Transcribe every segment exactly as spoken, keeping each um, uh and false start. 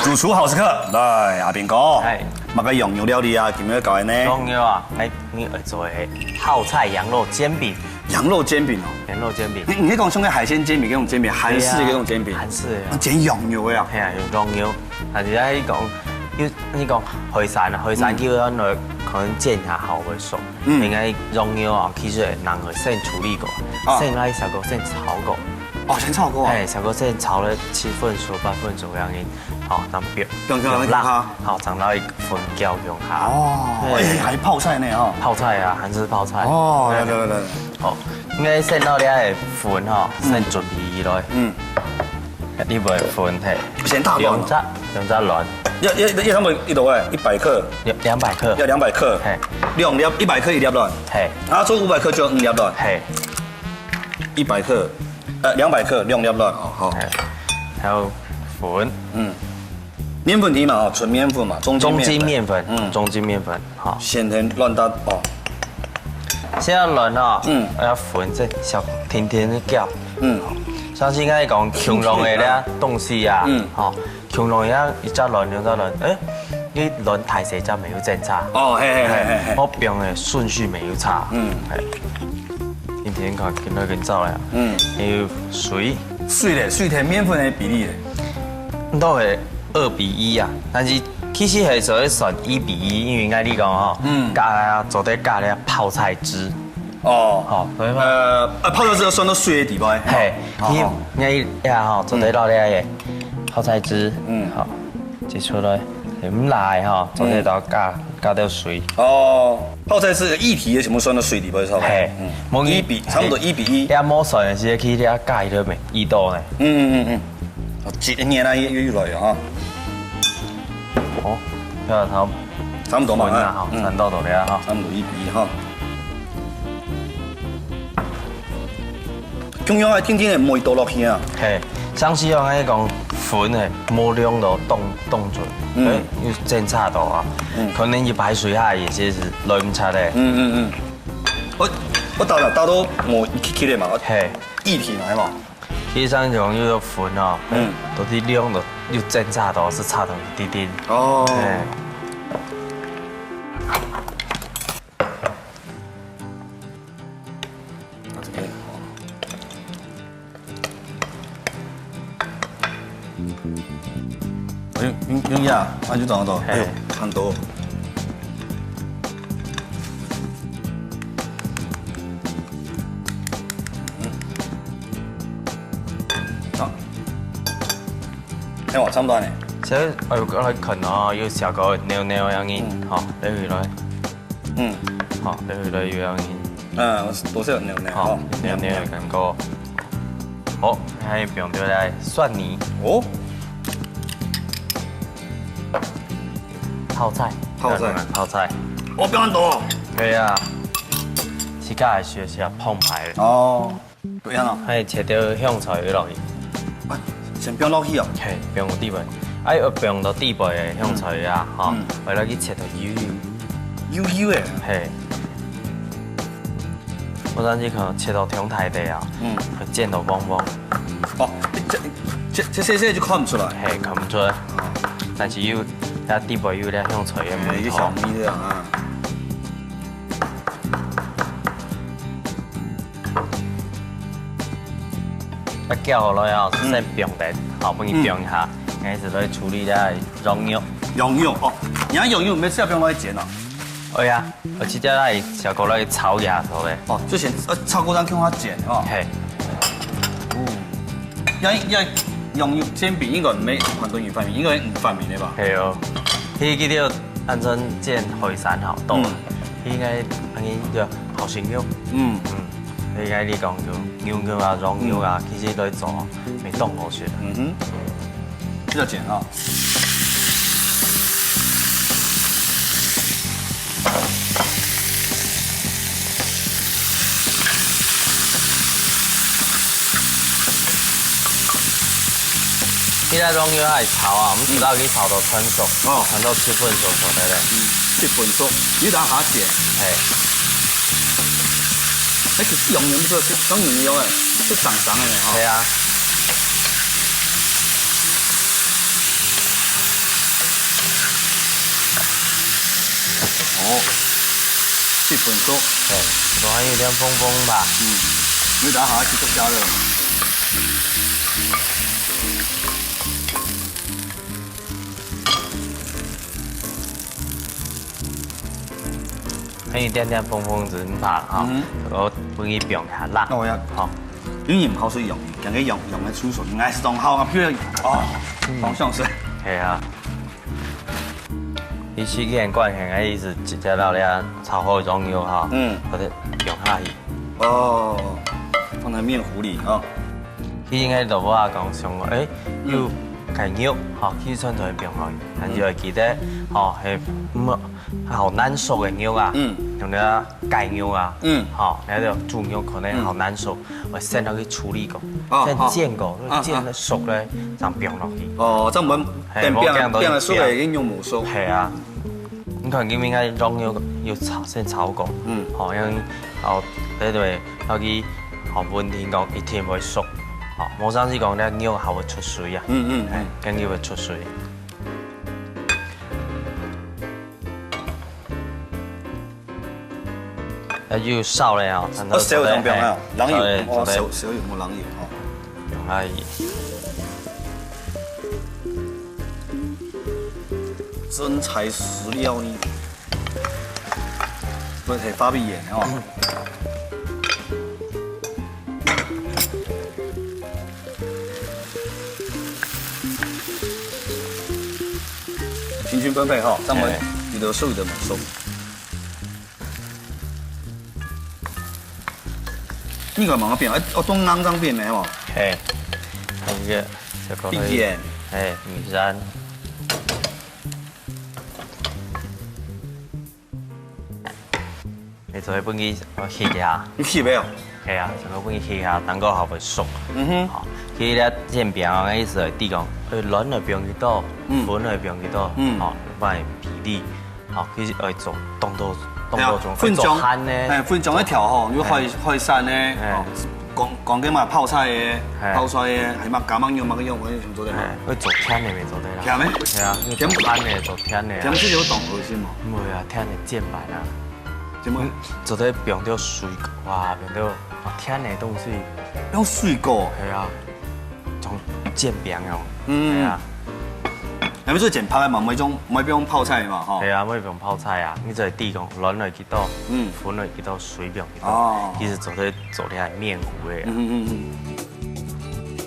主廚好食客，來，阿斌哥，哎。麼个羊肉料理啊？今日搞个呢？羊肉啊，哎，你愛做个泡菜羊肉煎餅。羊肉煎餅哦。羊肉煎餅。你，你講像个海鮮煎餅，該種煎餅，韓式的該種煎餅。對啊，韓式的啊。啊，煎羊肉的啊。係啊，用羊肉。但是愛講，有，你講海產啊，海產嗯。叫咱來可能煎一下好會熟。 嗯。應該羊肉啊，其實人會先處理過，啊。先來炒過，先炒過。哦，先炒過啊。哎，炒過先炒了七分熟、八分熟樣仔，好，當表，放下來放下。好，放到一份攪用下。哦，哎，還泡菜呢哦。泡菜啊，還係泡菜。哦，對。來來來來。好，應該先到這个粉哈，嗯。先準備起來。嗯。 你會分嘿，先打卵。兩隻，兩隻卵。要，要，要差不多幾多个？一百克。兩，兩百克。要兩百克。嘿。兩粒，一百克一粒卵。嘿。啊，做五百克就五粒卵。嘿。一百克，呃，兩百克兩粒卵哦，好。嘿。還有粉。嗯。麵粉底嘛，哦，純麵粉嘛，中筋麵粉。中筋麵粉，嗯。中筋麵粉。 好。先先卵打哦。先要卵哦，嗯。要粉這小甜甜个攪。嗯。相信愛講共樣个咧東西啊，嗯。吼，共樣个一隻卵兩隻卵，誒，你卵大細隻沒有爭差。哦，嘿嘿嘿嘿嘿。我放个順序沒有差。嗯。嘿。甜甜看，跟到跟照了。嗯。還有水。水咧，水添麵粉个比例咧。都會二比一啊，但是 其實係做得算一比一，因為𠊎你講吼，嗯。加啊，做得加了泡菜汁。哦。吼，對嗎？呃，啊，泡菜汁要算到水个底背。嘿，哦，你，哦。你呀吼，做得落了个泡菜汁，嗯。好，擠出來，毋辣个吼，做得到加，嗯。加到水。哦，泡菜汁个液體全部算到水底背，差不多。嘿，嗯。無你，一比，差不多一比一。你無算个時，去你加一个咩？一度呢？嗯嗯嗯嗯。哦，一年啊，又又來了哈。 哦，這差不多嘛，差不多嘛，分啊，哈，嗯。差不多了哈。差不多一比一哈。共樣啊，定定个無一倒落去啊。嘿，像是用該講粉个，無量到凍，凍準，嗯。誒，有爭差到啊。嗯。可能一排水下也是亂七个。嗯嗯嗯。我，我倒了，倒到無一息息个嘛，嘿。液體來嘛。 其實上講又有粉哦，嗯。都係量都又爭差到，係差到一滴滴。哦。哎。哎喲，用，用呀，那就找得到。哎喲，嘿。很多。 好。哎，我差不多呢。所以，哎，我來看哦，有小个扭扭樣子，嗯。好，落去來。嗯。好，落去來有樣子。嗯，我是多少扭扭，好，好。扭扭的感覺。好，還有放落來蒜泥。哦。泡菜。泡菜。泡菜。我不要很多。可以啊。 自家个時候係要澎湃个。哦，對啊。還切條香菜落去。啊，先放落去哦。嘿，放落底背。啊，要放到底背个香菜啊，嗯。吼，嗯。愛落去切到幼幼。幼幼个。嘿。無然你可能切到忒大塊啊，嗯。會煎到黃黃。哦，這，這，這細細就看毋出來。嘿，看毋出來。哦。但是有，它底背有點香菜个味道。哎，有小米這樣啊。 啊，攪好了哦，嗯。先放等，好，分佢放一下，嗯。開始來處理一下羊肉。羊肉哦，你看羊肉毋係直接放落去煎哦？會啊，我直接來小火來炒一下，好咧。哦，就先，呃，炒過再放下煎哦。嘿。哦，要，要羊肉煎餅應該毋係廣東人發明，應該係你發明个吧？係哦，佢叫做安全煎海產吼，到，嗯。佢應該安尼叫好食肉。嗯。嗯。 應該你講就牛肉啊、羊肉啊，嗯。其實來做，會當好食。嗯哼，這個剪啊。你這羊肉愛炒啊，毋使去炒到全熟，哦。炒到七分熟就得了。嗯，七分熟，你等下剪。嘿。 哎，其實羊肉毋係，像羊肉樣誒，係生生个呢，吼。係啊。哦，七分熟。對，都還有點紅紅吧。嗯，你等下還要繼續加熱。還有一點點紅紅就毋怕哈，嗯。我分佢放下啦。哦呀。好。因為毋好水用，講个用用个出水，應該係當好啊，譬如哦，嗯。當香水。係啊。 你食个慣性个意思，直接落去啊，炒好个醬油哈，嗯。或者放下去。哦，放在麵糊裡哈。佢應該都無講想講，誒，嗯。有雞肉，吼，去穿出來放好去，但是愛記得，吼，係，嗯，好難熟个肉啊，嗯。像該雞肉啊，嗯。吼，該个豬肉可能好難熟。 會先落去處理過，哦，先煎過，哦，哦，煎熟咧，正放落去。哦，正毋會嘿，變，無驚到變到熟个，變，已經用無熟。係啊，你看今日个肉有，有炒，先炒過，嗯。吼，因為，吼，對對，落去，吼，問題講一定會熟，吼，無像係講你肉還會出水啊，嗯，嗯，嘿，嗯。跟住會出水。 啊，又燒咧哦，哦，燒有當放啊，冷油，燒咧，哦，燒咧。燒，燒油無冷油哦。用下去。真材實料呢。毋係發脾氣哦。平均分配哈，上面嘿。有的熟，有的無熟。 你看嘛，變，哎，哦，當硬正變个吼。嘿，看這個，小可愛。一眼。嘿，米山。你做得分佢翕一下。你翕个哦？係啊，想講分佢翕一下，等下還會熟。嗯哼。好，其實咧煎餅啊，意思係講，誒，卵愛放幾多，嗯。粉愛放幾多，嗯。好，放比例。 哦，其實愛做當多，當多種，哎呀，粉漿，愛做鹹个，哎，粉漿一條吼，你會壞，哎。壞散个，哎。哦，講，講个嘛，泡菜个，哎。泡菜个，還嘛加麼个用，麼个用，我也想做得嘛。哎，愛做甜个，乜做得啦。甜个？係啊，愛做鹹个，做甜个啊。甜个有當噁心哦。毋會啊，甜个煎粄啊。煎粄？做得放點水果啊，放點，哦，甜个東西。用水果？係啊，像煎餅樣。嗯。係啊。 你們做煎粄个嘛，每種，每種泡菜嘛，吼。係啊，每種泡菜啊，你做得知講卵落幾多，嗯。粉落幾多，水放幾多，哦。其實做得做這麵糊个啊。嗯，嗯，嗯，嗯。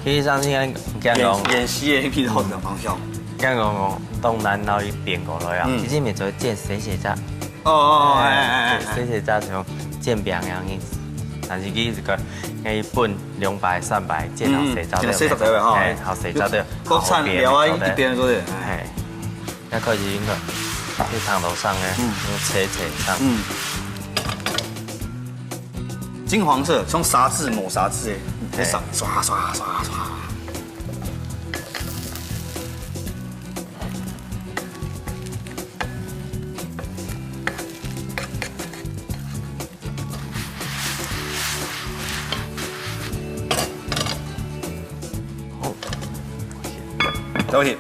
其實上次講，講講，演，演戲个味道个方向。講講講，東南那一邊過來啊，嗯。其實每做煎水水炸。 哦，哦，哦，哎，哎，哎，哎。水水炸像煎餅樣个，但是佢這個，愛分兩擺、三擺，煎好水炸掉，嗯，煎水炸掉吼。哎，好水炸掉，國產料啊，好，好，一邊做得，哎。哎，那開始應該，非常樓上个，嗯。用切切上。嗯。金黃色，像沙子、抹沙子个，哎。在上，刷，刷，刷，刷。 好。對不起。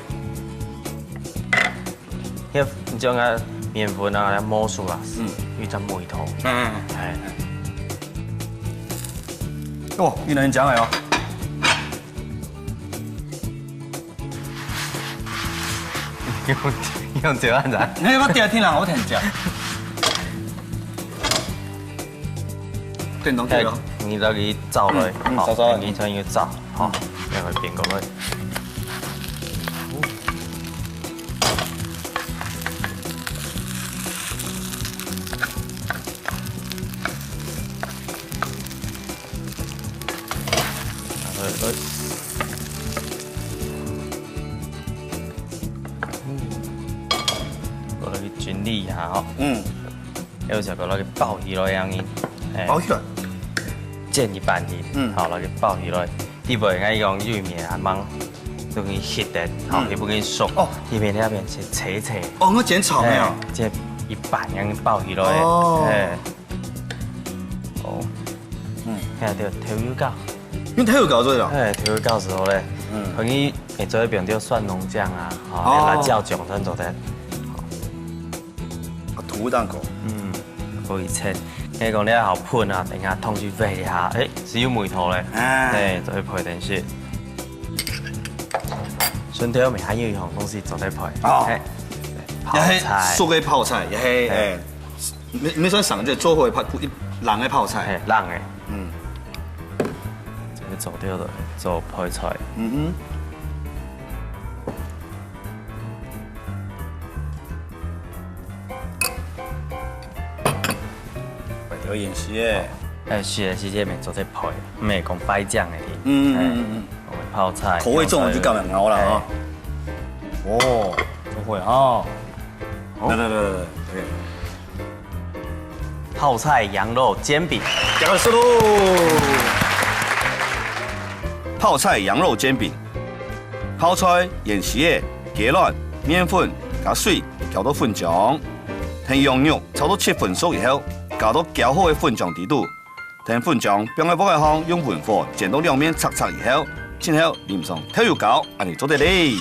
你，你將該麵粉啊，來摸熟啊，嗯。有一陣味道。嗯，嗯，嗯。哎。哦，越南人講个哦。 用，用這樣子啊？哎，我聽，聽啦，我聽一下。電動去了。哎，你落去炒落，嗯，嗯，好，炒炒。你先去炒，好，嗯。然後變過來。 嗯，過來去整理一下吼。嗯。有時候過來去包起來樣呢，哎。包起來。煎一半去，嗯。好，來去包起來。底背應該講有一面還吂，都給你翕的，好，嗯。你不給你熟。哦。一面那邊切切切。哦，我煎炒沒有？哎，煎一半，讓你包起來。哦。哎。 哦。嗯。嘿，對，豆油膏。用豆油膏做的哦？哎，豆油膏之後咧，嗯。可以，你做得用到蒜蓉醬啊，吼，哦。辣椒醬，咱做得。啊，塗蛋糕。嗯，可以切。你講你愛好噴啊，等下湯水煨一下，誒，係有味道咧。哎。誒，做得配點心。順便我們還有一項東西做得配。哦。嘿，泡菜。也係熟个泡菜，也係，嘿。誒，毋，毋算生个，做伙个泡，一冷个泡菜。嘿，冷个。嗯。這个做掉了，做配菜。嗯哼。 有演戲耶。哎，是的，是這面做得配，毋係講擺醬个。嗯，嗯，嗯，嗯，嗯。哎，我們泡菜，口味重了就乾脆咬了啊。哎。哦，都會啊。哦。來，來，來，來，來。泡菜羊肉煎餅。講个是咯。泡菜羊肉煎餅。泡菜、芫荽仔、雞卵、麵粉加水攪到粉漿。 同羊肉炒到七分熟以後，加到攪好个粉漿底肚，同粉漿放在鑊仔項，用文火煎到兩面赤赤以後，盡後淋上豆油膏，恁呢做得咧。